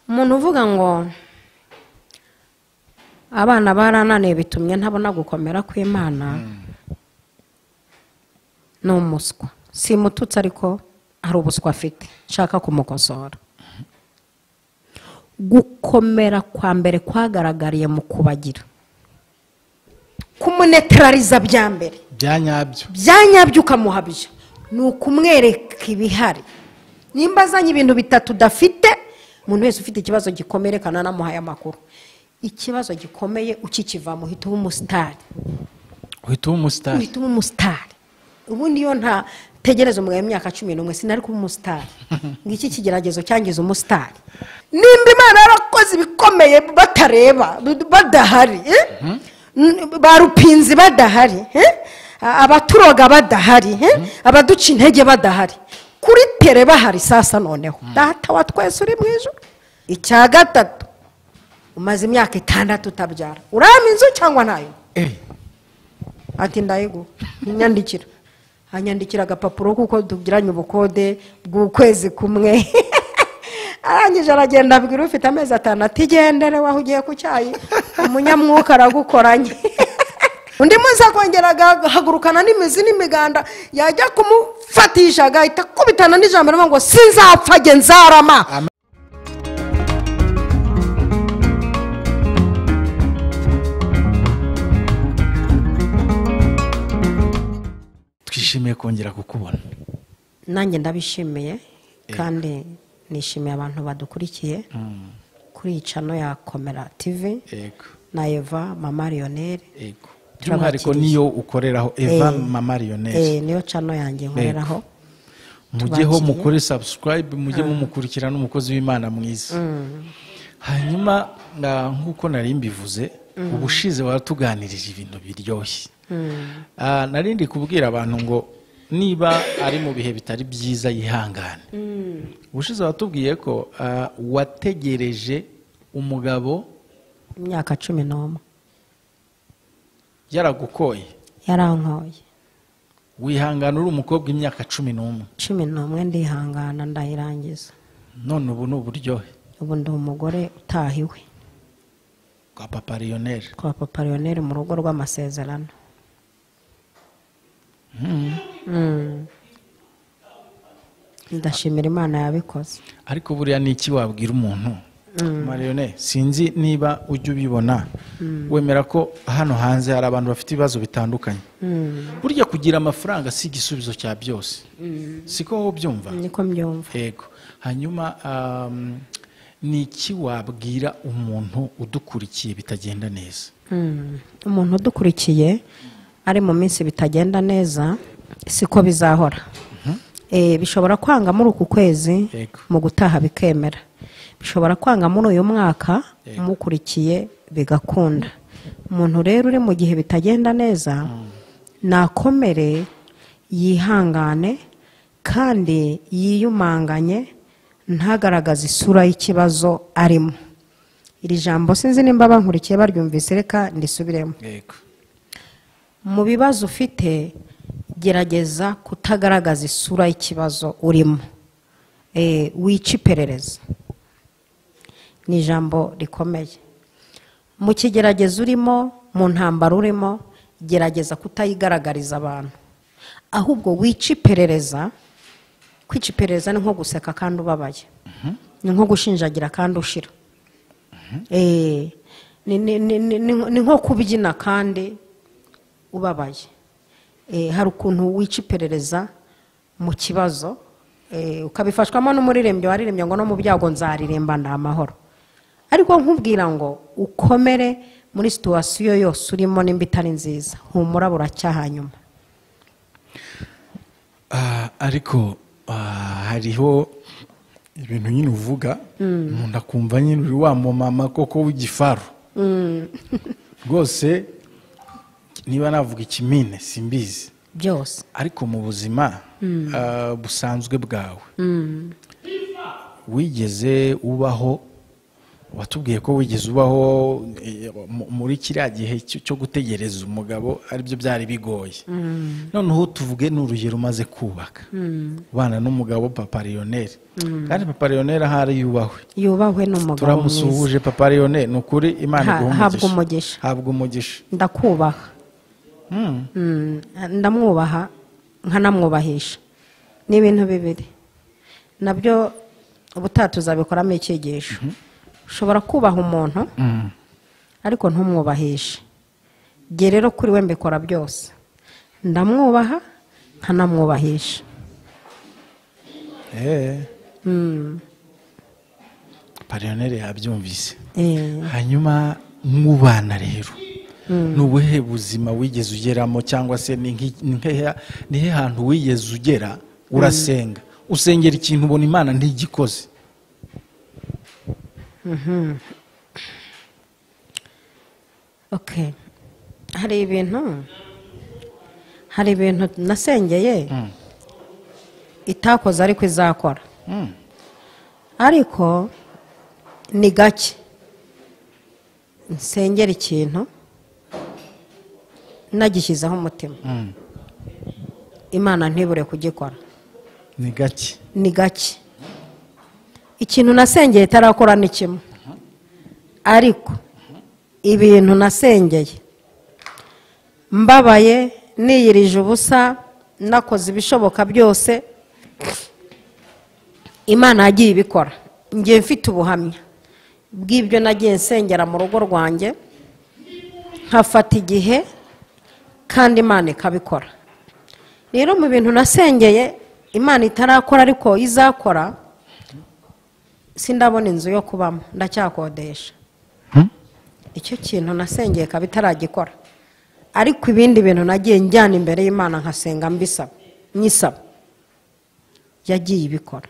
Umuntu uvuga ngo abana barananiye bitumye ntabona gukomera kw'Imana ni umuswa. Simututse ariko hari ubuswa afite nshaka kumukosora. Gukomera kwa mbere kwagaragariye mu kubagira, kumunetraliza bya mbere byanyabyo ukamuhabya ni ukumwereka ibihari. Nimba azanye ibintu bitatu udafite, umuntu wese ufite ikibazo gikomere kana namuhaye amakuru. Ikibazo gikomeye ukikivamo uhita uba umusitari. Uhita uba umusitari. Uhita uba umusitari. Ubundi iyo nta tegereza umugabo w'imyaka 11 sinari kuba umusitari. Ngiki kigeragezo cyangiza umusitari. Nimba Imana yarakoze ibikomeye batareba, badahari, barupinzi badahari, abaturoga badahari, abaduca intege badahari, kuri tere bahari sasa noneho. Data wa twese uri mu ijuru. Icya gatatu, umaze imyaka 6 utabyara, urama inzu cyangwa ntayo? Ati ndayiguha, nyandikira. Anyandikira agapapuro kuko tugiranye ubukode bw'ukwezi kumwe. Arangije aragenda abwira ufite amezi 5 ati gendere waho ugiye ku cyayi, umunyamwuka aragukoranye. Undi munsi akongera agahagurukana n'imizi n'imiganda, yajya kumufatisha agahita akubitana n'ijambo rivuga ngo sinzapfa jye nzarama. Twishimiye kongera kukubona. Nanjye ndabishimiye kandi nishimiye abantu badukurikiye kuri channel ya Komera TV. Yego. Na Eva Mama Lionel. Yego. By'umwihariko niyo ukoreraho Eva Mama Lionel. Niyo channel yanjye nkoreraho. Mujyeho mukore subscribe, mujye mumukurikira n'umukozi w'Imana mwiza. Hanyuma nkuko nari mbivuze ubushize waratuganirije ibintu biryoshye. Narindi kubwira abantu ngo niba ari mu bihe bitari byiza yihangane. Ubushize watubwiye ko wategereje umugabo imyaka 11. Yaragukoye. Yarankoye. Wihangana uri umukobwa imyaka 11. 11 ndihangana ndayirangiza. None ubu ni uburyohe. Ubu ndi umugore utahiwe. Kwa Papa Lionel. Kwa Papa Lionel mu rugo rw'amasezerano. Ndashimira Imana yabikoze. Ariko buriya ni iki wabwira umuntu? Marionne, sinzi niba ujya ubibona, wemera ko hano hanze hari abantu bafite ibibazo bitandukanye. Burya kugira amafaranga si igisubizo cya byose. Siko wowe ubyumva? Niko mbyumva. Yego. Hanyuma ni iki wabwira umuntu udukurikiye bitagenda neza? Umuntu udukurikiye ari mu minsi bitagenda neza siko bizahora. Bishobora kwanga muri uku kwezi, mu gutaha bikemera. Bishobora kwanga muri uyu mwaka, mukurikiye bigakunda. Umuntu rero uri mu gihe bitagenda neza nakomere, yihangane kandi yiyumanganye, ntagaragaze isura y'ikibazo arimo. Iri jambo sinzi nimba bankurikiye baryumvise, reka ndisubiremo. Mu bibazo ufite gerageza kutagaragaza isura y'ikibazo urimo. Wica iperereza. Ni ijambo rikomeye. Mu kigeragezo urimo, mu ntambara urimo, gerageza kutayigaragariza abantu, ahubwo wica iperereza. Kwica iperereza ni nko guseka kandi ubabaye, ni nko gushinjagira kandi ushira, ni nko kubyina kandi ubabaye. Hari ukuntu wica iperereza mu kibazo, ukabifashwamo n'umuririmbyi waririmbye ngo no mu byago nzaririmba nda amahoro. Ariko nkubwira ngo ukomere muri situation yose urimo nimba itari nziza, humura buracya hanyuma. Ariko hariho ibintu nyine uvuga umuntu akumva nyine uri wa mama koko w'igifaru. Rwose niba navuga ikimine simbizi byose, ariko mu buzima busanzwe bwawe wigeze ubaho Watubwiye ko wigeze ubaho muri kiriya gihe cyo gutegereza umugabo, aribyo byari bigoye. Noneho tuvuge n'urugero umaze kubaka, ubana n'umugabo Papa Lionel, kandi Papa Lionel ahari yubahwe, yubahwe n'umugabo. Turamusuhuje Papa Lionel, ni ukuri Imana iguhe umugisha, habwa umugisha. Ndakubaha, ndamwubaha nkanamwubahisha, ni ibintu bibiri nabyo ubutaha tuzabikoramo icyigisho. Ushobora kubaha umuntu ariko ntumwubahishe. Jye rero kuri we mbikora byose, ndamwubaha nkanamwubahisha. Papa Lionel yabyumvise. Hanyuma mwubana rero, ni ubuhe buzima wigeze ugeramo, cyangwa se ni he hantu wigeze ugera urasenga, usengera ikintu ubona Imana ntigikoze? Okay. Hari ibintu nasengeye itakoze ariko izakora. Ariko ni gake nsengera ikintu nagishyizeho umutima, Imana ntibure kugikora. Ni gake, ni gake. Ikintu nasengeye itarakora ni kimwe, ariko ibintu nasengeye mbabaye, niyirije ubusa, nakoze ibishoboka byose, Imana yagiye ibikora. Ngiye mfite ubuhamya bw'ibyo nagiye nsengera mu rugo rwanjye, nkafata igihe kandi Imana ikabikora. Rero mu bintu nasengeye Imana itarakora ariko izakora, sindabona inzu yo kubamo, ndacyakodesha. Icyo kintu nasengeye kaba itaragikora, ariko ibindi bintu nagiye njyana imbere y'Imana nkasenga mbisaba, nyisaba, yagiye ibikora.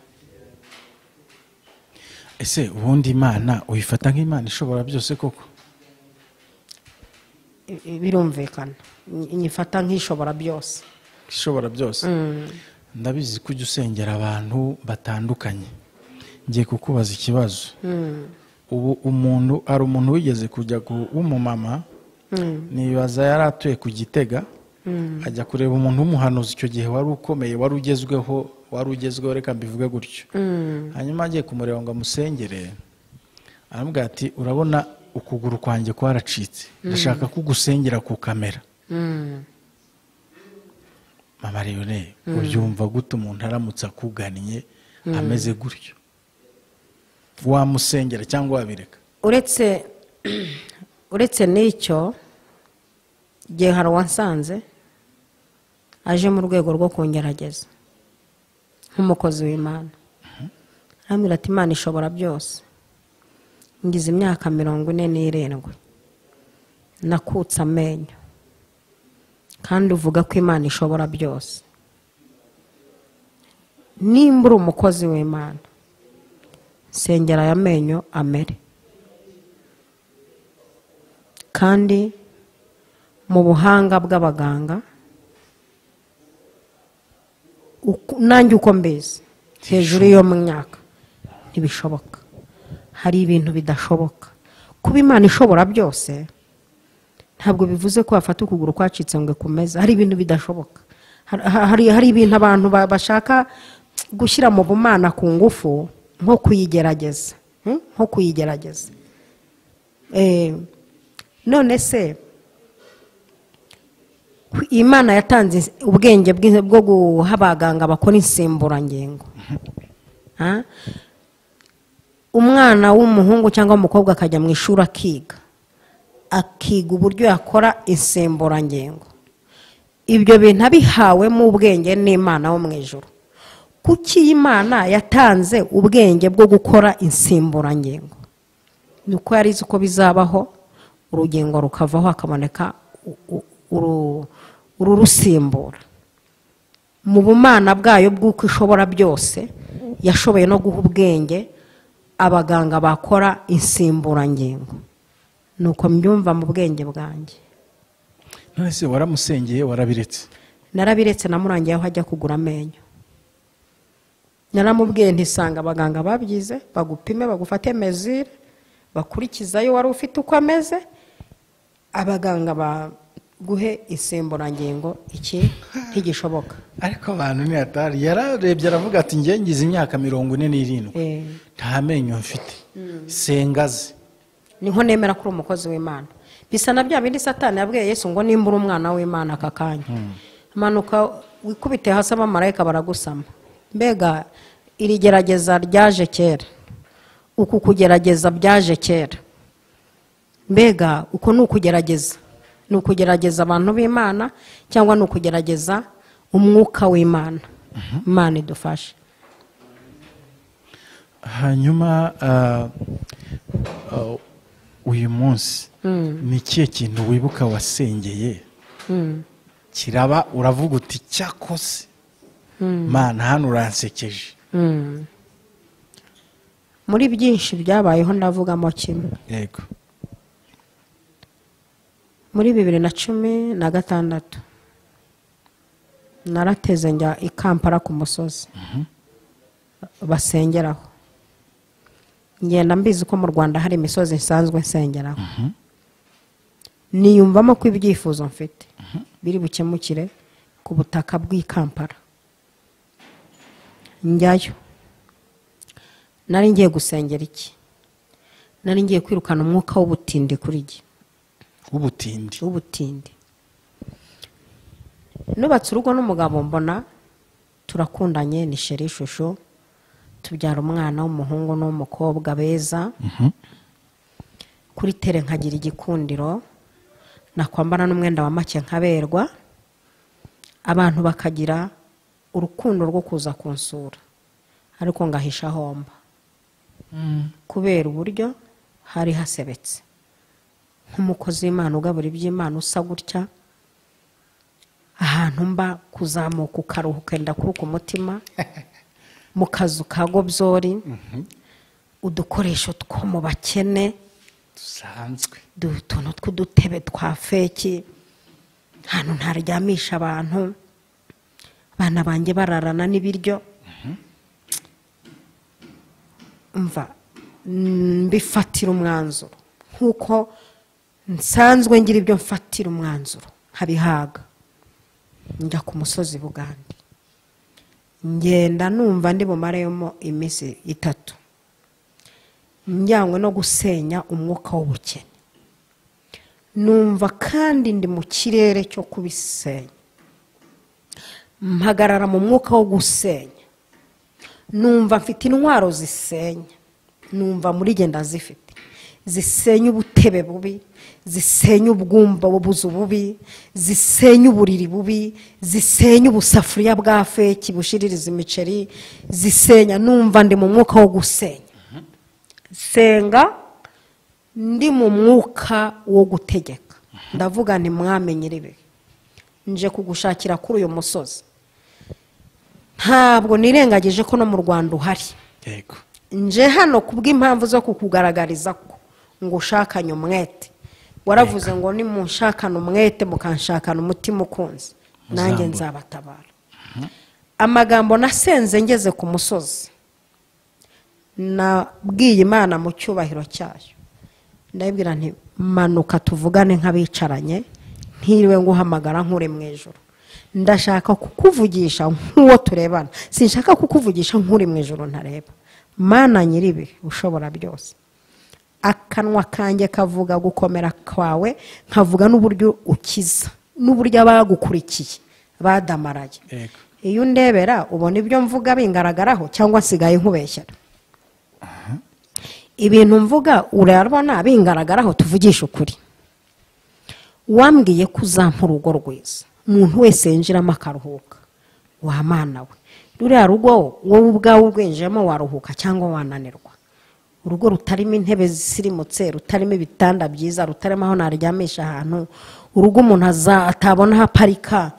Ese ubundi Imana uyifata nk'Imana ishobora byose koko? Birumvikana, nyifata nk'ishobora byose. Ishobora byose. Ndabizi ko ujya usengera abantu batandukanye. Ngiye kukubaza ikibazo. Ubu umuntu ari umuntu wigeze kujya w'umumama, nibaza yari atuye ku Gitega, ajya kureba umuntu w'umuhanuzi icyo gihe wari ukomeye, wari ugezweho, reka mbivuge gutyo. Hanyuma agiye kumureba ngo amusengere, aramubwira ati urabona ukuguru kwanjye kwaracitse, ndashaka kugusengera ku kamera. Mama Lionel, ubyumva gute umuntu aramutse akugannye ameze gutyo? Wamusengera cyangwa wabireka? Uretse n'icyo, igihe hari uwansanze aje mu rwego rwo kungerageza nk'umukozi w'Imana, arambwira ati Imana ishobora byose, ngize imyaka 47 nakutse amenyo, kandi uvuga ko Imana ishobora byose. Nimba uri umukozi w'Imana, sengera aya menyo amere. Kandi mu buhanga bw'abaganga, nanjye uko mbizi hejuru yo mu myaka ntibishoboka. Hari ibintu bidashoboka. Kuba Imana ishobora byose ntabwo bivuze ko wafata ukuguru kwacitse ngo kumeza. Hari ibintu bidashoboka. Hari ibintu abantu bashaka gushyira mu bumana ku ngufu, nko kuyigerageza, nko kuyigerageza. None se Imana yatanze ubwenge bwo guha abaganga bakora insimburangingo. Umwana w'umuhungu cyangwa umukobwa akajya mu ishuri akiga, akiga uburyo yakora insimburangingo. Ibyo bintu abihawemo ubwenge n'Imana wo mu ijuru. Kuki Imana yatanze ubwenge bwo gukora insimburangingo? Ni uko yari izi uko bizabaho, urugingo rukavaho hakaboneka ururusimbura. Mu bumana bwayo bw'uko ishobora byose, yashoboye no guha ubwenge abaganga bakora insimburangingo. Nuko mbyumva mu bwenge bwanjye. None se waramusengeye warabiretse? Narabiretse, namurangiye aho ajya kugura amenyo. Naramubwiye ntisanga abaganga babyize, bagupime, bagufate mezire, Bakurikizayo wari ufite uko ameze, abaganga baguhe insimburangingo, iki ntigishoboka. Ariko abantu ni atari, yararebye aravuga ati njye ngize imyaka 47 nta menyo mfite, sengaze. Niho nemera kuri umukozi w'Imana. Bisa na bya bindi Satani yabwiye Yesu ngo nimbura umwana w'Imana aka kanya, manuka wikubite hasi abamarayika baragusama. Mbega iri gerageza ryaje kera, uku kugerageza byaje kera. Mbega uko ni ukugerageza, ni ukugerageza abantu b'Imana cyangwa ni ukugerageza umwuka w'Imana. Imana idufashe. Hanyuma uyu munsi ni ikihe kintu wibuka wasengeye kiraba uravuga uti cyakose Mana hano uransekeje? Muri byinshi byabayeho ndavugamo kimwe. Yego. Muri 2016 narateze njya i Kampala ku musozi basengeraho. Ngenda mbizi ko mu Rwanda hari imisozi nsanzwe nsengeraho. Niyumvamo ko ibyifuzo mfite biri bukemukire ku butaka bw'i Kampala. Njyayo. Nari ngiye gusengera iki? Nari ngiye kwirukana umwuka w'ubutindi kuri jye. W'ubutindi. W'ubutindi. Nubatse urugo n'umugabo mbona turakundanye, ni sheri shusho, tubyara umwana w'umuhungu n'umukobwa beza. Kuri tere nkagira igikundiro, nakwambara n'umwenda wa make nkaberwa, abantu bakagira urukundo rwo kuza kunsura, ariko ngahisha homba. Kubera uburyo hari hasebetse. Nk'umukozi w'Imana ugabura iby'Imana usa gutya, ahantu mba kuzamuka ukaruhuka enda kuruka umutima, mu kazu ka gobzori, udukoresho two mu bakene dusanzwe, utuntu tw'udutebe twa feki, ahantu ntaryamisha abantu, abana banjye bararana n'ibiryo. Mva mbifatira umwanzuro nkuko nsanzwe ngira ibyo mfatira umwanzuro nkabihaga. Njya ku musozi Bugande, ngenda numva ndi bumareyemo iminsi 3, njyanywe no gusenya umwuka w'ubukene. Numva kandi ndi mu kirere cyo kubisenya, mpagarara mu mwuka wo gusenya. Numva mfite intwaro zisenya, numva muri genda zifite, zisenya ubutebe bubi, zisenya ubwumba bubuzu bubi, zisenya uburiri bubi, zisenya ubusafuriya bwa feki bushiririza imiceri, zisenya. Numva ndi mu mwuka wo gusenya. Senga ndi mu mwuka wo gutegeka. Ndavuga nti mwamenye iribe, nje kugushakira kuri uyu musozi. Ntabwo nirengagije ko no mu Rwanda uhari. Yego. Nje hano kubw'impamvu zo kukugaragariza ko ngo ushakanye umwete. Waravuze ngo nimunshakana umwete mukanshakana umutima ukunze, nanjye nzabatabara. Amagambo nasenze ngeze ku musozi, nabwiye Imana mu cyubahiro cyayo, ndabibwira nti manuka tuvugane nk'abicaranye, ntiriwe nguhamagara nkure mu ijuru. Ndashaka kukuvugisha nk'uwo turebana, sinshaka kukuvugisha nk'uri mu ijuru ntareba. Mana nyiribi ushobora byose, akanwa kanjye kavuga gukomera kwawe, nkavuga n'uburyo ukiza n'uburyo abagukurikiye badamaraye. Iyo undebera ubona ibyo mvuga bingaragaraho cyangwa nsigaye nkubeshyera? Ibintu mvuga urabona bingaragaraho? Tuvugisha ukuri. Wambwiye ko uzampa urugo rwiza, umuntu wese yinjiramo akaruhuka. Wa Mana we, ruriya rugo wowe ubwawe urwinjiyemo waruhuka cyangwa wananirwa? Urugo rutarimo intebe zisirimutse, rutarimo ibitanda byiza, rutarimo aho naryamisha ahantu, urugo umuntu atabona aho aparika.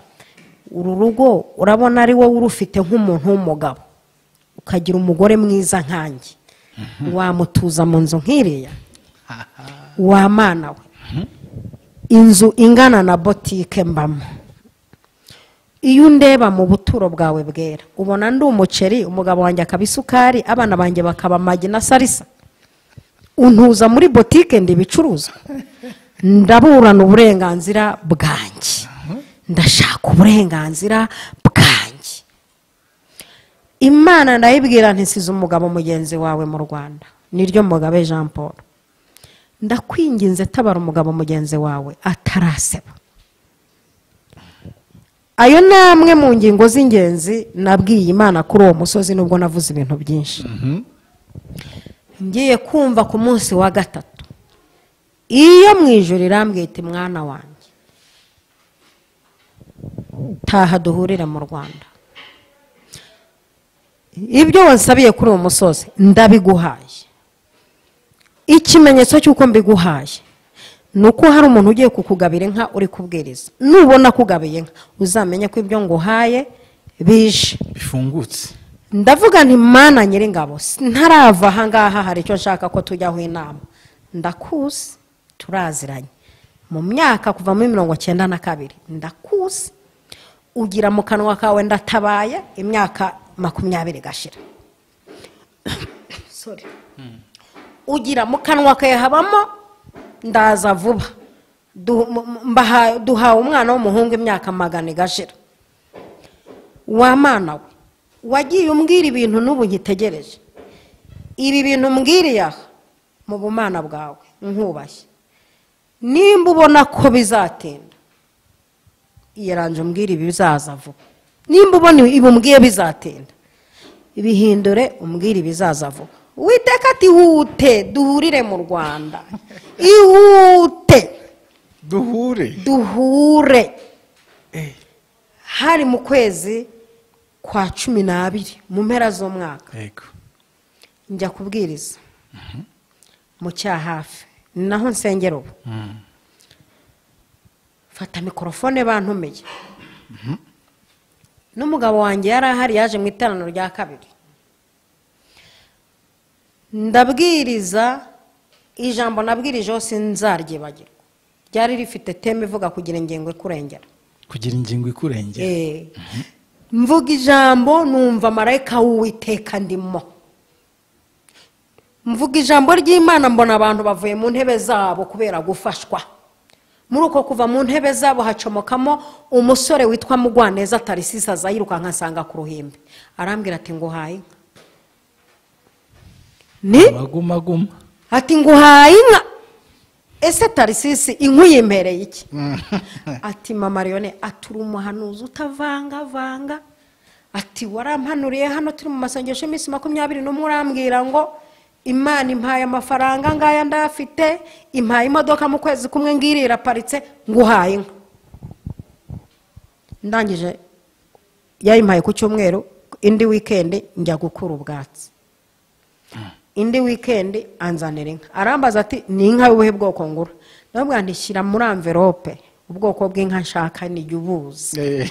Uru rugo urabona ari wowe urufite nk'umuntu w'umugabo, ukagira umugore mwiza nkanjye, wamutuza mu nzu nk'iriya? Wa Mana we, inzu ingana na botike mbamo. Iyo undeba mu buturo bwawe bwera, ubona ndi umuceri, umugabo wanjye akaba isukari, abana banjye bakaba amagi na salisa. Untuza muri botike ndibicuruzwa, ndaburana uburenganzira bwanjye, ndashaka uburenganzira bwanjye. Imana ndayibwira nti nsize umugabo mugenzi wawe mu Rwanda, niryo Mugabe Jean Paul, ndakwinginze tabara umugabo mugenzi wawe ataraseba. Ayo namwe mu ngingo z'ingenzi nabwiye Imana kuri uwo musozi, nubwo navuze ibintu byinshi. Ngiye kumva ku munsi wa gatatu iyo mu ijoro irambwiye iti mwana wanjye taha duhurire mu Rwanda, ibyo wansabiye kuri uwo musozi ndabiguhaye. Ikimenyetso cy'uko mbiguhaye nuko hari umuntu ugiye kukugabira inka uri kubwiriza, nubona kugabiye inka uzamenye ko ibyo nguhaye bije bifungutse. Ndavuga nti Mana nyiringabo, ntarava aha ngaha hari icyo nshaka ko tujyaho inama. Ndakuzi, turaziranye mu myaka kuva muri 92, ndakuzi, ugira mu kanwa kawe ndatabaye imyaka 20 gashira. Sorry. Ugira mu kanwa kawe habamo ndaza vuba, duhawe umwana w'umuhungu imyaka 100 gashira. Wa Mana we, wagiye umbwira ibintu n'ubu nkitegereje, ibi bintu umbwiriye aha mu bumana bwawe nkubashye, nimba ubona ko bizatinda iyaranje umbwira ibi bizaza vuba, nimba ubona ibi umbwiye bizatinda ibihindure umbwira ibizaza vuba. Uwiteka ati ihute duhurire mu Rwanda, ihute duhure duhure. Hari mu kwezi kwa 12 mu mpera z'umwaka. Yego. Njya kubwiriza mu Cyahafi, naho nsengera ubu. Fata mikrofone bantumiye. N'umugabo wanjye yari ahari, yaje mu iteraniro rya kabiri. Ndabwiriza ijambo nabwirije hose nzaryibagirwa, ryari rifite teme ivuga kugira ingingo ikurengera. Kugira ingingo ikurengera. Mvuga ijambo numva marayika w'Uwiteka ndimo. Mvuga ijambo ry'Imana mbona abantu bavuye mu ntebe zabo kubera gufashwa. Muri uko kuva mu ntebe zabo hacomokamo umusore witwa Mugwaneza Tarisisi, aza yirukanka ansanga ku ruhimbi, arambwira ati nguhaye inka. Ni maguma. Ati nguhaye inka. Ese Tarisisi inkuyimpereye iki? Ati mama Leone, aturi umuhanuzi utavangavanga, ati warampanuriye hano turi mu masengesho iminsi 21, urambwira ngo Imana impaye amafaranga ngaya ndafite, impaye imodoka mu kwezi kumwe ngiri iraparitse, nguhaye inka. Ndangije yayimpaye ku cyumweru, indi weekend njya gukura ubwatsi, indi weekend anzanira inka. Arambaza ati ni inka y'ubuhe bwoko ngura? Ndamubwira nti shyira muri envelope ubwoko bw'inka nshaka nijye ubuzi.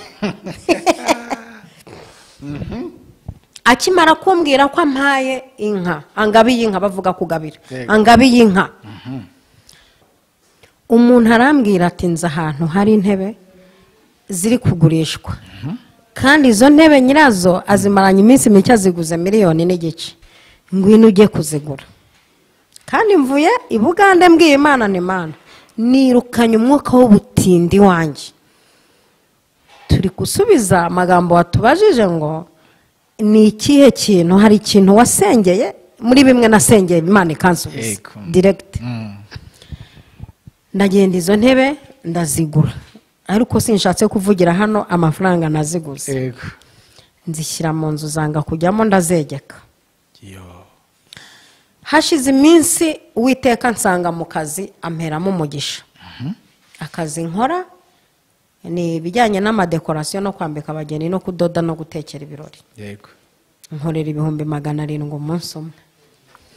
Akimara kumbwira ko ampaye inka, angabiye inka, bavuga kugabira, angabiye inka. Umuntu arambwira ati nza ahantu hari intebe ziri kugurishwa, kandi izo ntebe nyirazo azimaranye iminsi mike aziguze 1.5 miliyoni, ngwino ujye kuzigura. Kandi mvuye i Bugande mbwiye Imana ni Imana nirukanye umwuka w'ubutindi wanjye. Turi gusubiza amagambo watubajije ngo ni ikihe kintu, hari ikintu wasengeye muri bimwe nasengeye Imana ikansubiza direct. Ndagenda izo ntebe ndazigura, ariko sinshatse kuvugira hano amafaranga naziguze. Nzishyira mu nzu zanga kujyamo ndazegeka. Hashize iminsi Uwiteka nsanga mu kazi amperamo umugisha. Akazi nkora ni ibijyanye n'amadekorasiyo no kwambika abageni no kudoda no gutekera ibirori. Yego. Nkorera 700,000 umunsi umwe.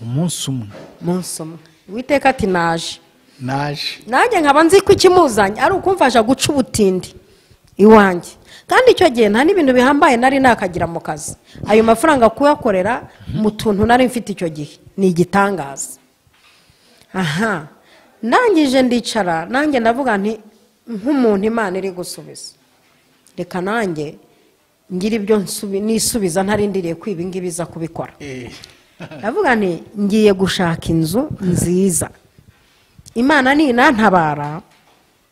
Umunsi umwe. Umunsi umwe. Uwiteka ati naje. Naje. Nanjye nkaba nzi ko ikimuzanye ari ukumfasha guca ubutindi iwanjye. Kandi icyo gihe nta n'ibintu bihambaye nari nakagira mu kazi. Ayo mafaranga kuyakorera mu tuntu nari mfite icyo gihe ni igitangaza. Aha. Ndangije ndicara nanjye ndavuga nti nk'umuntu Imana iri gusubiza, reka nanjye ngira ibyo nisubiza ntarindiriye kwiba ngibi biza kubikora. Ndavuga nti ngiye gushaka inzu nziza, Imana ninantabara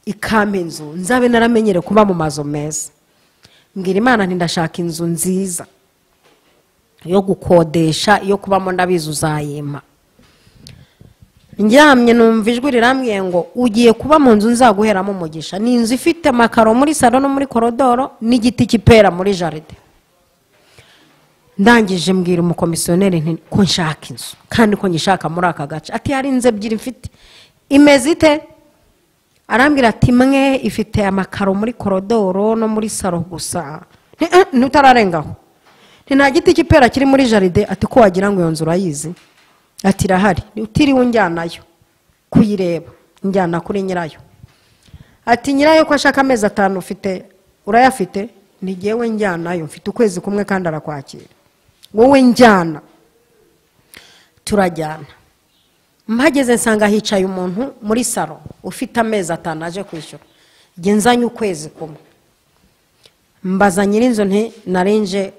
ikampa inzu nzabe naramenyere kuba mu mazu meza. Mbwira Imana nti ndashaka inzu nziza yo gukodesha, yo kubamo, ndabizi uzayimpa. Ndyamye numva ijwi rirambwiye ngo ugiye kuba mu nzu nzaguheramo umugisha. Ni inzu ifite amakaro muri salo no muri korodoro n'igiti cy'ipera muri jaride. Ndangije mbwira umukomisiyoneri nti ko nshaka inzu kandi ko nyishaka muri aka gace. Ati hari inzu ebyiri mfite, imeze ite? Arambwira ati imwe ifite amakaro muri korodoro no muri salo gusa, ntutararengaho, nta giti cy'ipera kiri muri jaride. Ati ko wagira ngo iyo nzu urayizi? Ati irahari, utiriwe unjyanayo kuyireba, njyana kuri nyirayo. Ati nyirayo ko ashaka amezi 5 ufite, urayafite? Ni jyewe njyanayo, mfite ukwezi kumwe kandi arakwakira, wowe njyana. Turajyana, mpageze nsanga hicaye umuntu muri salo ufite amezi 5 aje kwishyura, njye nzanye ukwezi kumwe. Mbaza nyir'inzu nti narinje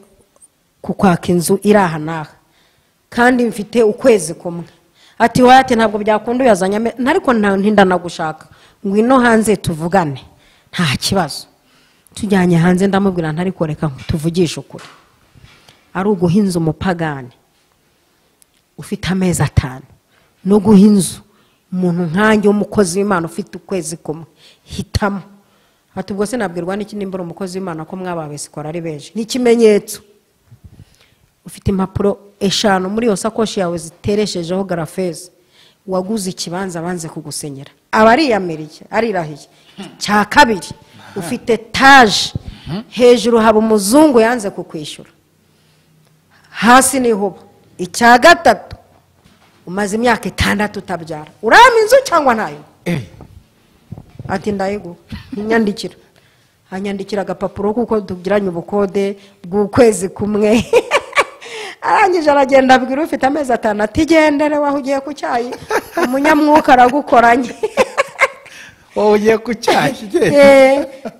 kukwaka inzu iri aha n'aha kandi mfite ukwezi kumwe. Ati wowe, ati ntabwo byakunda uyazanye, ariko ntindanagushaka, ngwino hanze tuvugane nta kibazo. Tujyanye hanze ndamubwira ntari koreka tuvugishe ukuri, ari uguha inzu umupagani ufite amezi 5 no guha inzu umuntu nkanjye w'umukozi w'Imana ufite ukwezi kumwe, hitamo. Ati ubwo se nabwirwa n'iki nimba uri umukozi w'Imana ko mwababesikora ari benshi? Ni ikimenyetso. Ufite impapuro 5 muri iyo sakoshi yawe zitereshejeho garafeze, waguze ikibanza banze kugusenyera, aba ariyamiriye arirahiye. Cya kabiri, ufite taje hejuru haba umuzungu yanze kukwishyura, hasi niho. Icya gatatu, umaze imyaka 6 utabyara, urama inzu cyangwa ntayo? Ati ndayiguha, nyandikira. Anyandikira agapapuro kuko tugiranye ubukode bw'ukwezi kumwe. Arangije aragenda abwira ufite amezi 5 ati gendere waho ugiye ku cyayi, umunyamwuka aragukoranye. Wowe ugiye ku cyayi.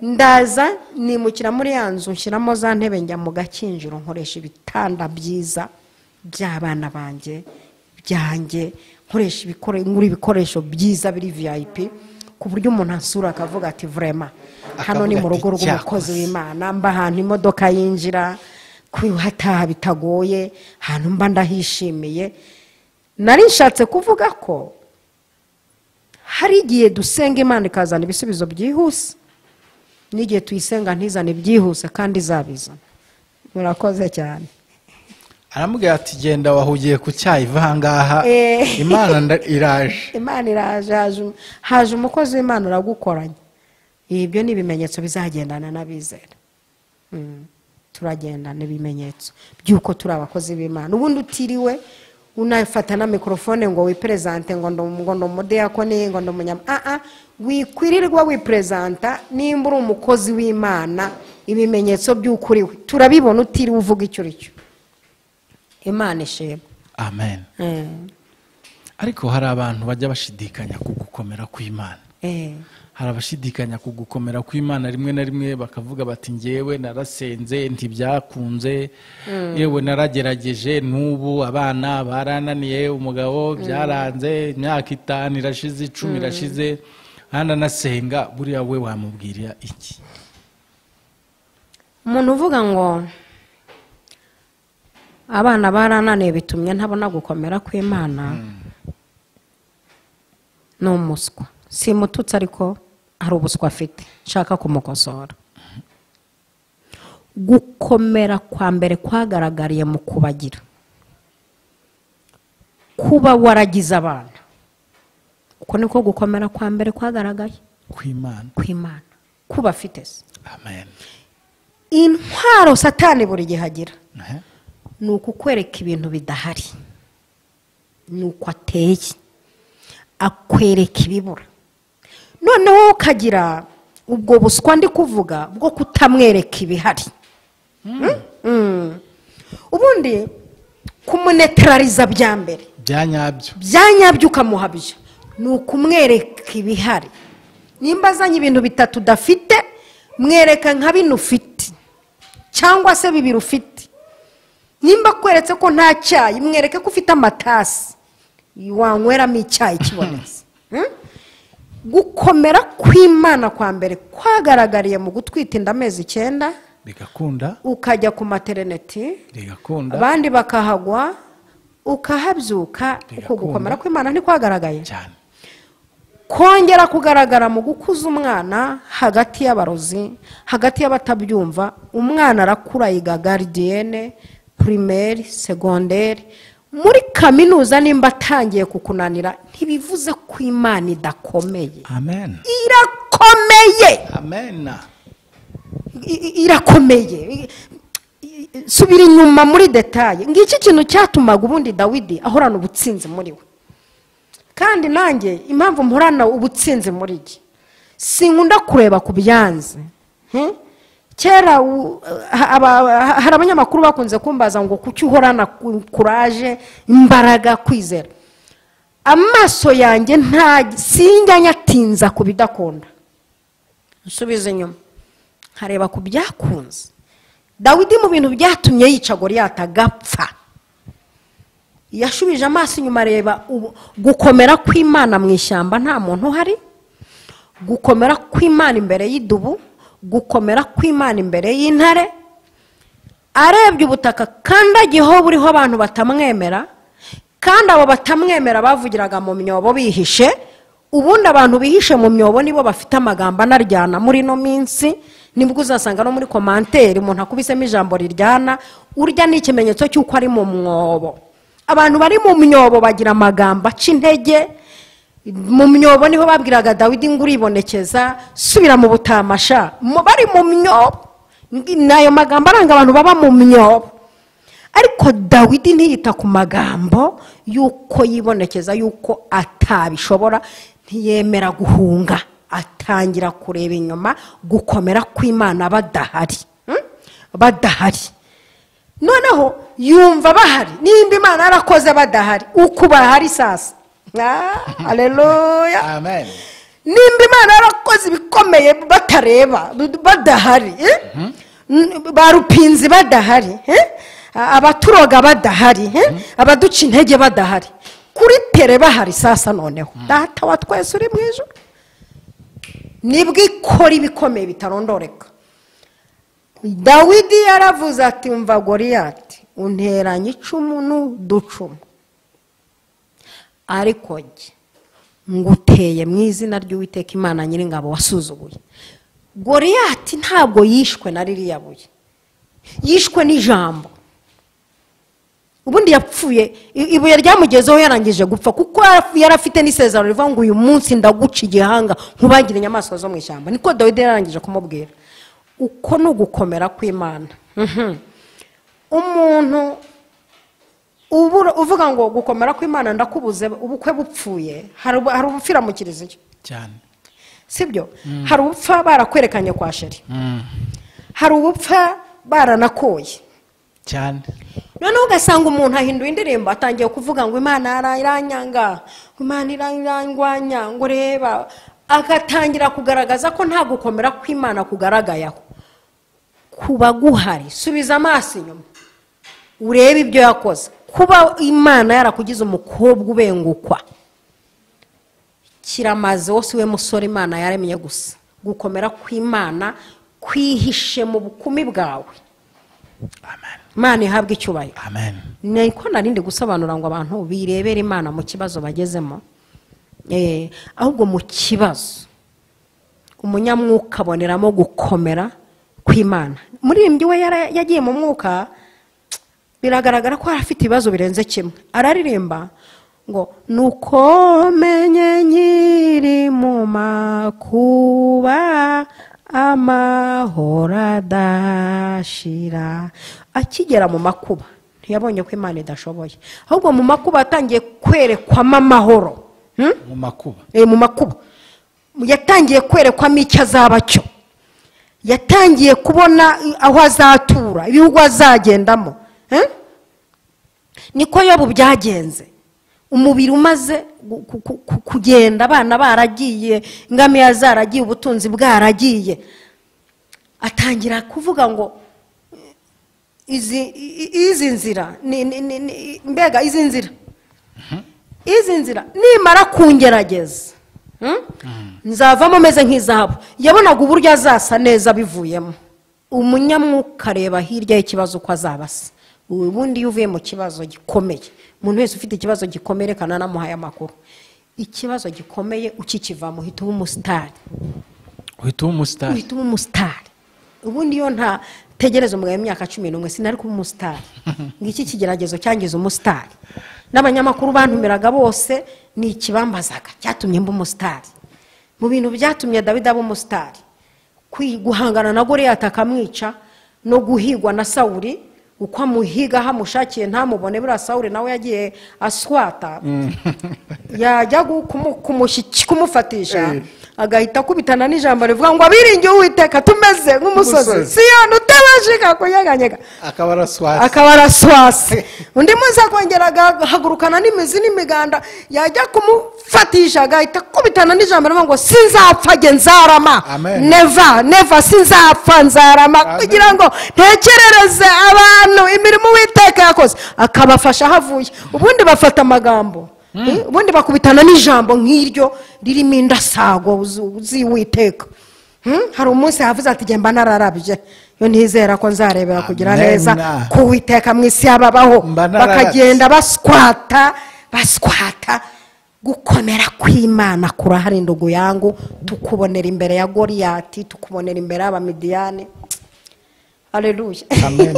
Ndaza nimukira muri ya nzu, nshyiramo za ntebe, njya mu gakinjiro nkoresha ibitanda byiza by'abana banjye byanjye, nkoresha ngura ibikoresho byiza biri VIP, ku buryo umuntu ansura akavuga ati vrema hano ni mu rugo rw'umukozi w'Imana, mba ahantu imodoka yinjira kwihataha bitagoye, ahantu mba ndahishimiye. Nari nshatse kuvuga ko hari igihe dusenga Imana ikazana ibisubizo byihuse, n'igihe tuyisenga ntizane ibyihuse kandi izabizana. Murakoze cyane. Aramubwira ati genda wahugiye ku cyayi, va aha ngaha, Imana iraje. Imana iraje, haje umukozi w'Imana uragukoranya. Ibyo ni ibimenyetso bizagendana n'abizera. Turagendana ibimenyetso by'uko turi abakozi b'Imana. Ubundi utiriwe unafata na mikrofone ngo wipresente ngo ndo umudiyakoni, ngo ndo umunyama, wikwirirwa wipresenta. Nimba uri umukozi w'Imana, ibimenyetso by'ukuri we turabibona utiriwe uvuga icyo uri cyo. Imana ishimwe. Amen. Ariko hari abantu bajya bashidikanya ku gukomera kw'Imana. Hari abashidikanya ku gukomera kw'Imana rimwe na rimwe bakavuga bati njyewe narasenze ntibyakunze, yewe naragerageje n'ubu abana barananiye, umugabo byaranze, imyaka 5 irashize, 10 irashize, hano nasenga. Buriya we wamubwira iki? Umuntu uvuga ngo abana barananiye bitumye ntabona gukomera kw'Imana ni umuswa. Simututse ariko hari ubuswa afite, nshaka kumukosora. Gukomera kwa mbere kwagaragariye mu kubagira, kuba waragize abana, uko niko gukomera kwa mbere kwagaragaye kw'Imana, kuba afite se. Amen. Intwaro Satani buri gihe agira ni ukukwereka ibintu bidahari, ni uko ateye, akwereka ibibura. Noneho ukagira ubwo buswa ndi kuvuga bwo kutamwereka ibihari. Ubundi kumunetraliza bya mbere byanyabyo ukamuhabya ni ukumwereka ibihari. Nimba azanye ibintu 3 udafite, mwereka nka bino ufite cyangwa se 2 ufite. Nimba kweretse ko nta cyayi, mwereke ko ufite amatasi wanyweramo icyayi kibonetse. Gukomera kw'Imana kwa mbere kwagaragariye mu gutwita inda amezi 9, bigakunda, ukajya ku maternity bigakunda, abandi bakahagwa ukahabyuka. Uko gukomera kw'Imana ntikwagaragaye cyane. Kongera kugaragara mu gukuza umwana hagati y'abarozi, hagati y'abatabyumva. Umwana arakura yiga gardienne, primaire, secondaire, muri kaminuza. Nimba atangiye kukunanira, ntibivuze ko Imana idakomeye. Amen. Irakomeye. Amen. Irakomeye. Subira inyuma muri détail. Ngiki kintu cyatumaga ubundi Dawidi ahorana ubutsinzi muri we. Kandi nanjye impamvu mporana ubutsinzi muri jye, sinkunda kureba ku byanze. Kera hari abanyamakuru bakunze kumbaza ngo kuki uhorana courage, imbaraga, kwizera. Amaso yanjye nta sinjya nyatinza ku bidakunda, nsubiza inyuma nkareba ku byakunze. Dawidi mu bintu byatumye yica Goliyati agapfa, yashubije amaso inyuma areba gukomera kw'Imana mu ishyamba nta muntu uhari, gukomera kw'Imana imbere y'idubu, gukomera kw'Imana imbere y'intare. Arebye ubutaka kandagiyeho buriho abantu batamwemera, kandi abo batamwemera bavugiraga mu myobo bihishe. Ubundi abantu bihishe mu myobo nibo bafite amagambo anaryana muri ino minsi. Nibwo uzasanga no muri commentaire umuntu akubisemo ijambo riryana, urya ni ikimenyetso cy'uko ari mu mwobo. Abantu bari mu myobo bagira amagambo aca intege. Mu myobo niho babwiraga Dawidi ngo uribonekeza, subira mu butamasha. Bari mu myobo, nayo magambo aranga abantu baba mu myobo. Ariko Dawidi ntiyita ku magambo y'uko yibonekeza, y'uko atabishobora, ntiyemera guhunga, atangira kureba inyuma gukomera kw'Imana badahari. Badahari. Noneho yumva bahari, nimba Imana yarakoze badahari, uko bahari sasa. Haleluya. Amen. Nimba Imana yarakoze ibikomeye batareba, badahari, barupinzi badahari, abaturoga badahari, abaduca intege badahari, kuri tere bahari sasa. Noneho Data wa twese uri mu ijuru nibwo ikora ibikomeye bitarondoreka. Dawidi yaravuze ati umva Goliyati, unteranye icumu n'uducumu, ariko jye nguteye mu izina ry'Uwiteka Imana Nyiringabo wasuzuguye. Goliyati ntabwo yishwe na ririya buye, yishwe n'ijambo. Ubundi yapfuye ibuye ryamugezeho yarangije gupfa, kuko yarafite n'isezerano rivuga ngo uyu munsi ndaguca igihanga nkubagire inyamaswa zo mu ishyamba. Niko Dawidi yarangije kumubwira. Uko ni ugukomera kw'Imana. Umuntu uvuga ngo gukomera kw'Imana ndakubuze, ubukwe bupfuye, hari ubupfira mu kiliziya cyane, sibyo? Hari ubupfa barakwerekanye kwa sheri, hari ubupfa baranakoye cyane. Noneho ugasanga umuntu ahinduye indirimbo, atangiye kuvuga ngo Imana iranyanga, Imana irangwanya, ngo reba, agatangira kugaragaza ko nta gukomera kw'Imana kugaragayeho. Kuba guhari, subiza amaso inyuma urebe ibyo yakoze. Kuba Imana yarakugize umukobwa ubengukwa kiramaze, wose we musore Imana yaremye gusa. Gukomera kw'Imana kwihishe mu bukumi bwawe. Amen. Imana ihabwe icyubahiro. Amen. Niko narindi gusobanura ngo abantu birebere Imana mu kibazo bagezemo, ahubwo mu kibazo umunyamwuka aboneramo gukomera kw'Imana. Muririmbyi we yagiye mu mwuka, biragaragara ko afite ibibazo birenze kimwe. Araririmba ngo nuko menye nkiri mu makuba amahoro adashira. Akigera mu makuba ntiyabonye ko Imana idashoboye, ahubwo mu makuba atangiye kwerekwamo amahoro. Mu makuba, mu makuba yatangiye kwerekwamo icyo azaba cyo, yatangiye kubona aho azatura, ibihugu azagendamo. Niko Yobu byagenze. Umubiri umaze kugenda, abana baragiye, ingamiya zaragiye, ubutunzi bwaragiye, atangira kuvuga ngo Izi nzira mbega izi nzira izi nzira nimara kungerageza nzavamo meze nk'izahabu. Yabonaga uburyo azasa neza bivuyemo. Umunyamwuka areba hirya y'ikibazo uko azaba asa. Ubundi iyo uvuye mu kibazo gikomeye, umuntu wese ufite ikibazo gikomeye reka nanamuhaye amakuru, ikibazo gikomeye ukikivamo uhita uba umusitari. Uhita uba umusitari. Uhita uba umusitari. Ubundi iyo nta tegereza umugabo w'imyaka 11 sinari kuba umusitari. Ngiki kigeragezo cyangiza umusitari. N'abanyamakuru bantumiraga bose ni ikibambazaga cyatumye mba umusitari. Mu bintu byatumye Dawidi aba umusitari, guhangana na Goliyati akamwica no guhigwa na Sawuli, uko amuhiga hamushakiye ntamubone, buriya Sawuli nawe yagiye aswata yajya kumufatisha agahita akubitana n'ijambo rivuga ngo abiringiye Uwiteka tumeze nk'umusozi Siyoni utabashika kunyeganyega, akaba araswase. Undi munsi akongera agahagurukana n'imizi n'imiganda, yajya kumufatisha agahita akubitana n'ijambo rivuga ngo sinzapfa jye nzarama, neva neva sinzapfa nzarama, kugira ngo ntekerereze abantu imirimo Uwiteka yakoze, akabafasha ahavuye. Ubundi bafata amagambo, ubundi bakubitana n'ijambo nk'iryo ririmo indasago z'Uwiteka. Hari umunsi yavuze ati gemba nararabye, yo ntizera ko nzarebera kugira neza ku Uwiteka mu isi yababaho. Bakagenda baswata baswata. Gukomera kw'Imana kurahari ndugu yangu, tukubonera imbere ya Goliyati, tukubonera imbere y'Abamidiyani. Haleluya, amen.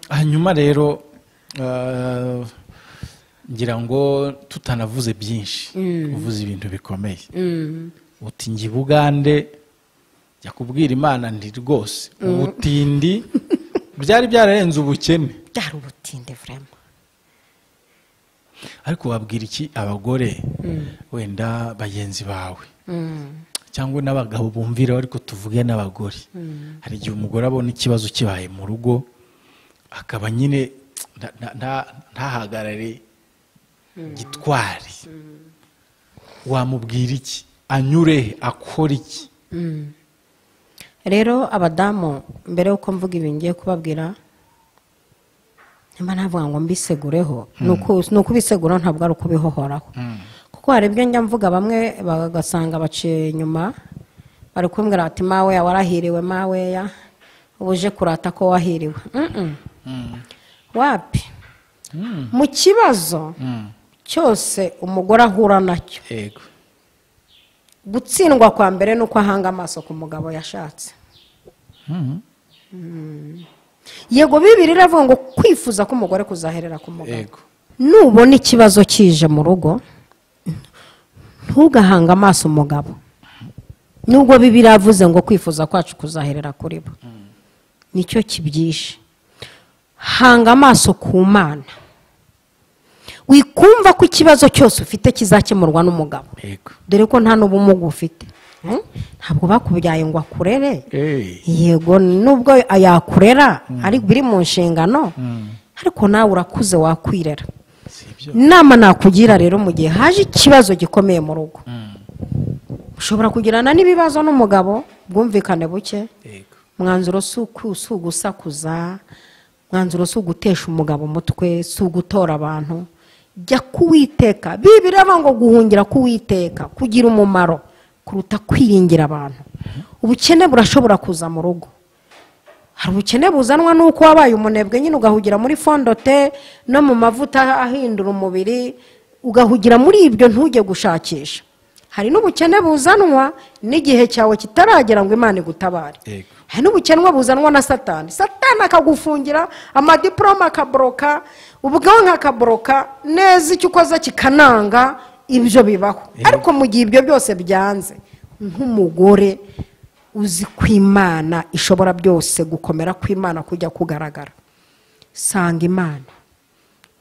Hanyuma rero ngira ngo tutanavuze byinshi, uvuze ibintu bikomeye. Uti njye Bugande jya kubwira Imana nti rwose ubutindi byari byararenze ubukene, byari ubutindi vraiment. Ariko wabwira iki abagore wenda bagenzi bawe cyangwa n'abagabo bumvira, ariko tuvuge n'abagore. Hari igihe umugore abona ikibazo kibaye mu rugo akaba nyine ntahagarare gitwari, wamubwira iki? Anyure akora iki? Rero abadamu, mbere yuko mvuga ibi ngiye kubabwira, nimba navuga ngo mbisegureho, ni ukubisegura ntabwo ari ukubihohoraho. Kuko hari ibyo njya mvuga bamwe bagasanga baciye inyuma bari kumbwira ati mawe warahiriwe, mawe ya ubuje kurata ko wahiriwe. Wapi? Mu kibazo cyose umugore ahura nacyo, gutsindwa kwa mbere nuko ahanga amaso ku mugabo yashatse. Yego Bibiliya iravuga ngo kwifuza ko umugore kuzaherera ku mugabo. Nubona ikibazo kije mu rugo ntugahanga amaso umugabo, nubwo Bibiliya iravuze ngo kwifuza kwacu kuzaherera kuri bo, nicyo kibyishe. Hanga amaso ku Mana, wikumva ko ikibazo cyose ufite kizakemurwa n'umugabo, dore ko nta n'ubumuga ufite. Ntabwo bakubyaye ngo akurere, yego nubwo yakurera ari biri mu nshingano, ariko nawe urakuze wakwirera. Inama nakugira rero, mu gihe haje ikibazo gikomeye mu rugo, ushobora kugirana n'ibibazo n'umugabo, bwumvikane buke, mwanzuro si ugusakuza, mwanzuro si ugutesha umugabo umutwe, si ugutora abantu. Jya kuwiteka. Bibiliya iravuga ngo guhungira kuwiteka kugira umumaro kuruta kwiringira abantu. Ubukene burashobora kuza mu rugo. Hari ubukene buzanwa nuko wabaye umunebwe nyine, ugahugira muri fondote no mu mavuta ahindura umubiri, ugahugira muri ibyo ntujye gushakisha. Hari n'ubukene buzanwa n'igihe cyawe kitaragera ngo Imana igutabare. Hari n'ubukene buzanwa na Satani. Satani akagufungira amadiploma, akabroka ubwonko, akabroka neza icyo ukoze kikananga, ibyo bibaho. Ariko mu gihe ibyo byose byanze, nk'umugore uzi ko Imana ishobora byose, gukomera kw'Imana kujya kugaragara, sanga Imana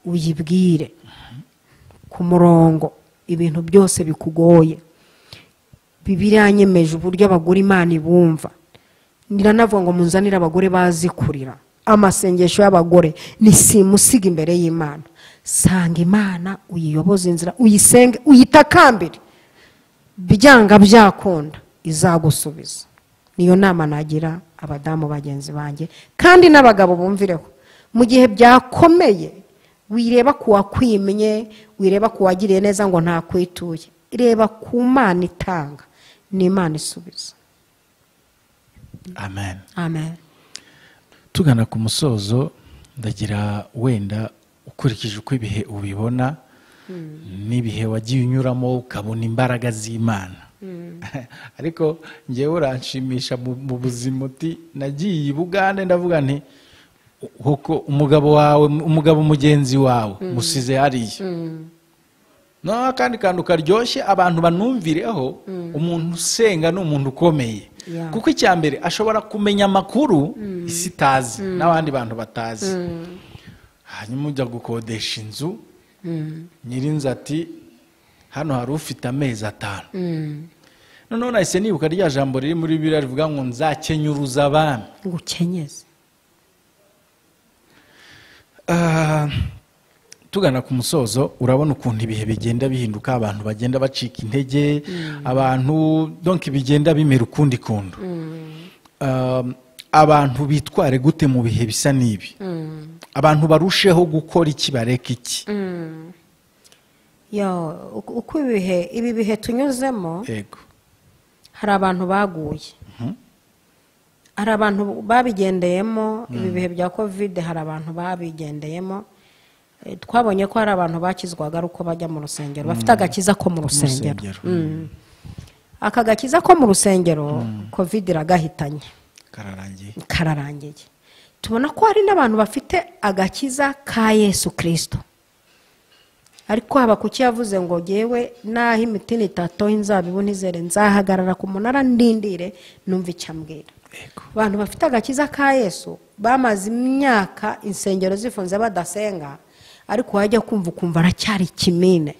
uyibwire ku murongo ibintu byose bikugoye. Bibiliya yanyemeje uburyo abagore Imana ibumva. Niranavuga ngo munzanire abagore bazi kurira. Amasengesho y'abagore ni simusiga imbere y'Imana. Sanga Imana uyiyoboze inzira, uyisenge, uyitakambire, byanga byakunda izagusubiza. Niyo nama nagira Abadamu bagenzi banjye kandi n'abagabo bumvireho, mu gihe byakomeye wireba ku wakwimye, wireba ku wagiriye neza ngo ntakwituye, reba ku Mana itanga n'Imana isubiza. Amen. Amen. Tugana ku musozo, ndagira wenda ukurikije uko ibihe ubibona n'ibihe wagiye unyuramo ukabona imbaraga z'Imana, ariko ngewe uranshimisha mu buzima uti nagiye i Bugande ndavuga nti huko umugabo wawe, umugabo mugenzi wawe musize hariya. No akandi kantu karyoshye abantu banumvireho, umuntu usenga ni umuntu ukomeye, kuko icya mbere ashobora kumenya amakuru isi itazi n'abandi bantu batazi. Hanyuma ujya gukodesha inzu, nyirinzu ati hano hari ufite amezi 5. Noneho nahise nibuka rya jambo riri muri Bibiliya rivuga ngo nzakenyuruza abami. Ngukenyeze. Tugana ku musozo, urabona ukuntu ibihe bigenda bihinduka, abantu bagenda bacika intege, abantu donc bigenda bimera ukundi kundu. Abantu bitware gute mu bihe bisa n'ibi? Abantu barusheho gukora iki, bareka iki? Yo, uko ibihe, ibi bihe tunyuzemo, yego, hari abantu baguye, hari abantu babigendeyemo. Ibi bihe bya Covid hari abantu babigendeyemo. Twabonye ko hari abantu bakizwaga ari uko bajya mu rusengero, bafite agakiza ko mu rusengero. Aka gakiza ko mu rusengero Covid iragahitanye, kararangiye. Tubona ko hari n'abantu bafite agakiza ka Yesu Kristo, ariko haba kuki yavuze ngo jewe naho imitini itatoha inzabibu ntizere, nzahagarara ku munara ndindire numva icyo ambwira. Abantu bafite agakiza ka Yesu bamaze imyaka insengero zifunze badasenga, ariko wajya kumva ukumva aracyari kimine,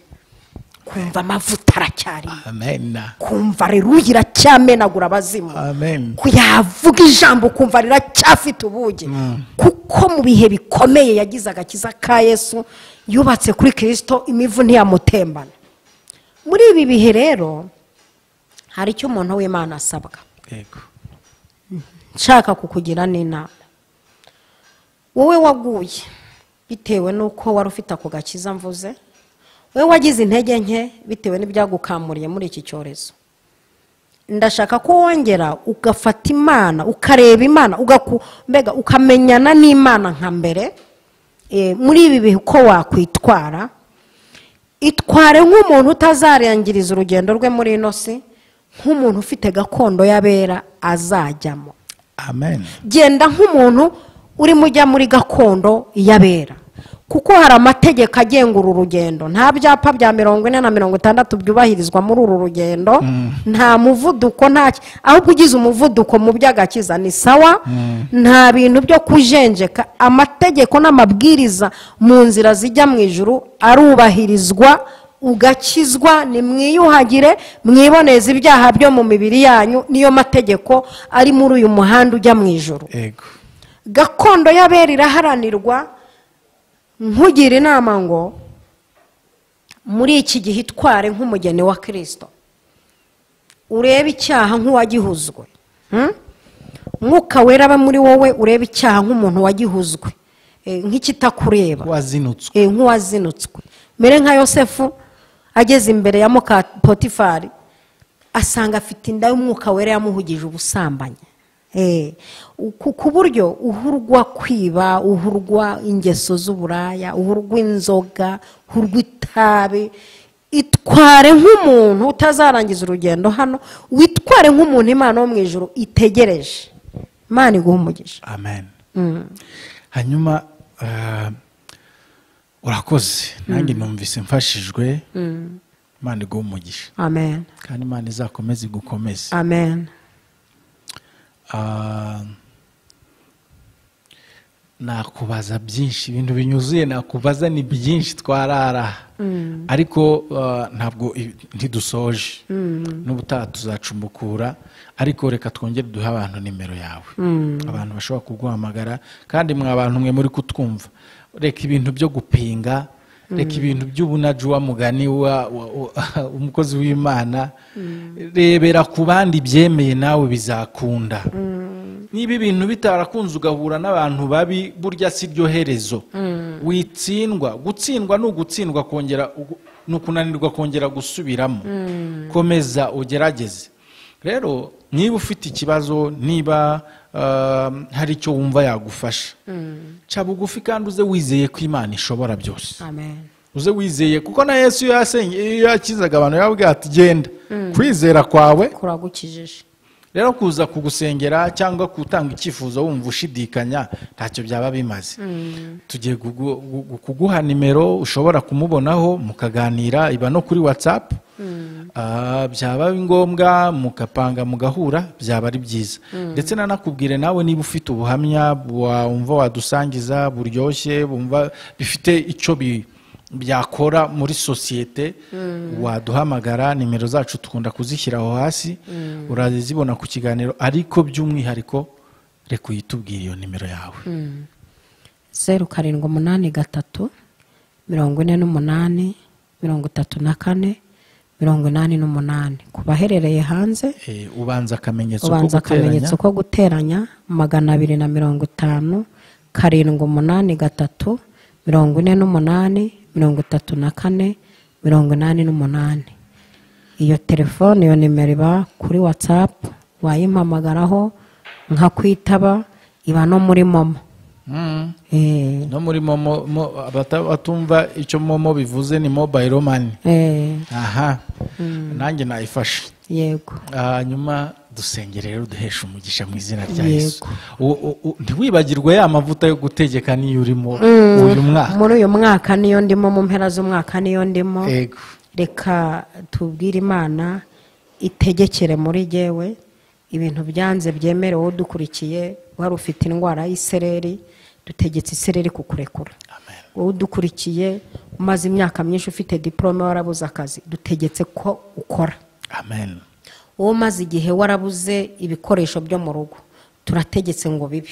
kumva amavuta aracyari, amen, kumva reruya iracyamenagura abazimu, amen, kuyavuga ijambo kumva riracyafite ubugi, kuko mu bihe bikomeye yagize agakiza ka Yesu, yubatse kuri Kristo, imivu ntiyamutembana. Muri ibi bihe rero hari icyo umuntu w'Imana asabwa. Yego, nshaka kukugira n'inama, wowe waguye bitewe nuko wari ufite ako gakiza mvuze, wowe wagize intege nke bitewe n'ibyagukamuriye muri iki cyorezo, ndashaka ko wongera ugafata Imana, ukareba Imana, mbega ukamenyana n'Imana nka mbere. Muri ibi bihe uko wakwitwara, itware nk'umuntu utazarangiriza urugendo rwe muri ino si, nk'umuntu ufite gakondo y'abera azajyamo. Amen. Genda nk'umuntu urimo ujya muri gakondo y'abera, kuko hari amategeko agenga uru rugendo. Nta byapa bya 40 na 60 byubahirizwa muri uru rugendo, nta muvuduko, nta ahubwo ugize umuvuduko mu by'agakiza ni sawa, nta bintu byo kujenjeka. Amategeko n'amabwiriza mu nzira zijya mu ijuru arubahirizwa, ugakizwa. Nimwiyuhagire, mwiboneze ibyaha byo mu mibiri yanyu, niyo mategeko ari muri uyu muhanda ujya mu ijuru. Yego, gakondo y'abera iraharanirwa. Nkugira inama ngo muri iki gihe itware nk'umugeni wa Kristo, urebe icyaha nk'uwagihuzwe. Mwuka wera aba muri wowe, urebe icyaha nk'umuntu wagihuzwe, nk'ikitakureba, nk'uwazinutswe. Mere nka Yosefu ageze imbere ya muka Potifari, asanga afite inda y'umwuka wera yamuhugije ubusambanyi. Ku buryo uhurwa kwiba, uhurwa ingeso z'uburaya, uhurwa inzoga, uhurwa itabi. Itware nk'umuntu utazarangiza urugendo hano, witware nk'umuntu Imana wo mu ijuru itegereje. Imana iguhe umugisha. Amen. Hanyuma urakoze, nanjye numvise mfashijwe. Imana iguhe umugisha. Amen. Kandi Imana izakomeze igukomeze. Amen. Nakubaza byinshi, ibintu binyuzuye nakubaza ni byinshi twarara, ariko ntabwo ntidusoje, n'ubutaha tuzacumbukura, ariko reka twongere duhe abantu nimero yawe, abantu bashobora kuguhamagara. Kandi mwa bantu mwe muri kutwumva, reka ibintu byo gupinga, reka ibintu by'ubunajuwa mugani wa umukozi w'Imana, rebera ku bandi byemeye nawe bizakunda. Niba ibintu bitarakunze ugahura n'abantu babi, burya si ryo herezo. Witsindwa, gutsindwa ni ugutsindwa, kongera ni ukunanirwa kongera gusubiramo. Komeza ugerageze. Rero niba ufite ikibazo, niba hari icyo wumva yagufasha, ca bugufi kandi uze wizeye ko Imana ishobora byose. Amen. Uze wizeye, kuko na Yesu iyo yakizaga abantu yababwiye ati genda, kwizera kwawe kuragukijije. Rero kuza kugusengera cyangwa gutanga icyifuzo wumva ushidikanya ntacyo byaba bimaze. Tugiye kuguha nimero ushobora kumubonaho mukaganira, iba no kuri WhatsApp. Byaba ngombwa mukapanga mugahura, byaba ari byiza. Ndetse nanakubwire nawe niba ufite ubuhamya wumva wadusangiza buryoshye, bumva bifite icyo byakora muri sosiyete, waduhamagara. Nimero zacu tukunda kuzishyira aho hasi, urazibona ku kiganiro, ariko by'umwihariko reka uyitubwire iyo nimero yawe. 0 7 8 3 48 34 88. Ku baherereye hanze, ubanza akamenyetso ko guteranya 250 7 8 3 48 34 88. Iyo telefone, iyo nimero iba kuri WhatsApp, wayimpamagaraho nkakwitaba, iba no muri Momo. No muri Momo, abatumva icyo Momo bivuze ni mobile money. Aha. Nanjye nayifashe. Yego. Hanyuma dusengere rero, duhesha umugisha mu izina rya Yesu. Ntiwibagirwe ya mavuta yo gutegeka niyo urimo uyu mwaka. Muri uyu mwaka niyo ndimo, mu mpera z'umwaka niyo ndimo. Yego. Reka tubwire Imana itegekere muri jewe ibintu byanze byemerewe. Udukurikiye wari ufite indwara y'isereri, dutegetse isereri kukurekura. Wowe udukurikiye umaze imyaka myinshi ufite diplome warabuze akazi, dutegetse ko ukora. Amen. Wowe umaze igihe warabuze ibikoresho byo mu rugo, turategetse ngo bibe.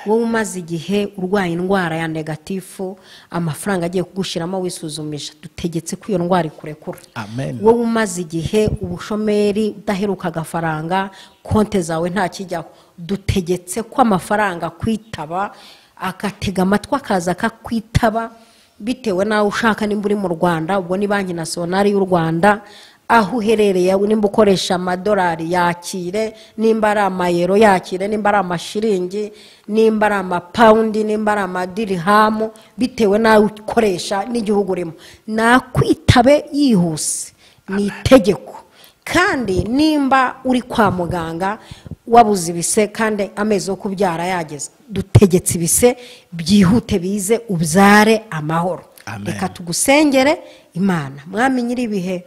Wowe umaze igihe urwaye indwara ya negatifu, amafaranga agiye kugushiramo wisuzumisha, dutegetse ko iyo ndwara ikurekura. Amen. Wowe umaze igihe ubushomeri udaheruka agafaranga, konte zawe nta kijyaho, dutegetse ko amafaranga kwitaba, akatega amatwi akaza akakwitaba, bitewe nawe ushaka. Nimba uri mu Rwanda, ubwo ni Banki Nasiyonari y'u Rwanda, aho uherereye, nimba ukoresha amadolari yakire, nimba ari amayero yakire, nimba ari amashiringi, nimba ari amapawundi, nimba ari amadirihamu, bitewe nawe ukoresha n'igihugu urimo, nakwitabe yihuse, ni itegeko. Kandi nimba uri kwa muganga wabuze ibise kandi amezi yo kubyara yageze, dutegetse ibise byihute bize ubyare amahoro. Reka tugusengere Imana. Mwami nyiribihe,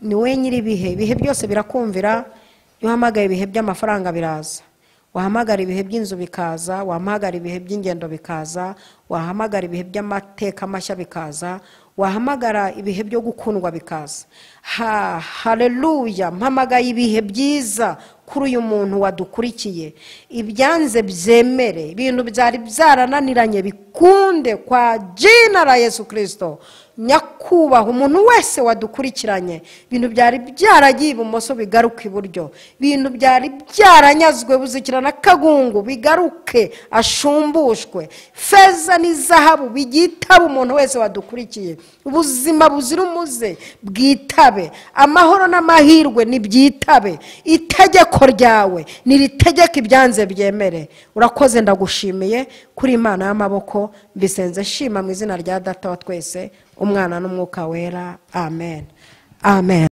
ni wowe nyiribihe, ibihe byose birakumvira. Iyo uhamagaye ibihe by'amafaranga biraza, wahamagara ibihe by'inzu bikaza, wahamagara ibihe by'ingendo bikaza, wahamagara ibihe by'amateka mashya bikaza, wahamagara ibihe byo gukundwa bikaza. Haleluya. Mpamagaye ibihe byiza kuri uyu muntu wadukurikiye. Ibyanze byemere, ibintu byari byarananiranye bikunde kwa jina la Yesu Kristo. Nyakubahwa umuntu wese wadukurikiranye, ibintu byari byaragiye ibumoso bigaruke iburyo, ibintu byari byaranyazwe buzikirana kagungu bigaruke ashumbushwe, feza n'izahabu bigitaba umuntu wese wadukurikiye, ubuzima buzira umuze bwitabe, amahoro n'amahirwe nibyitabe, itegeko ryawe niritegeka ibyanze byemere. Urakoze, ndagushimiye kuri Imana y'amaboko, mbisenze shima mu izina rya Data wa twese, Umwana n'Umwuka Wera. Amen. Amen.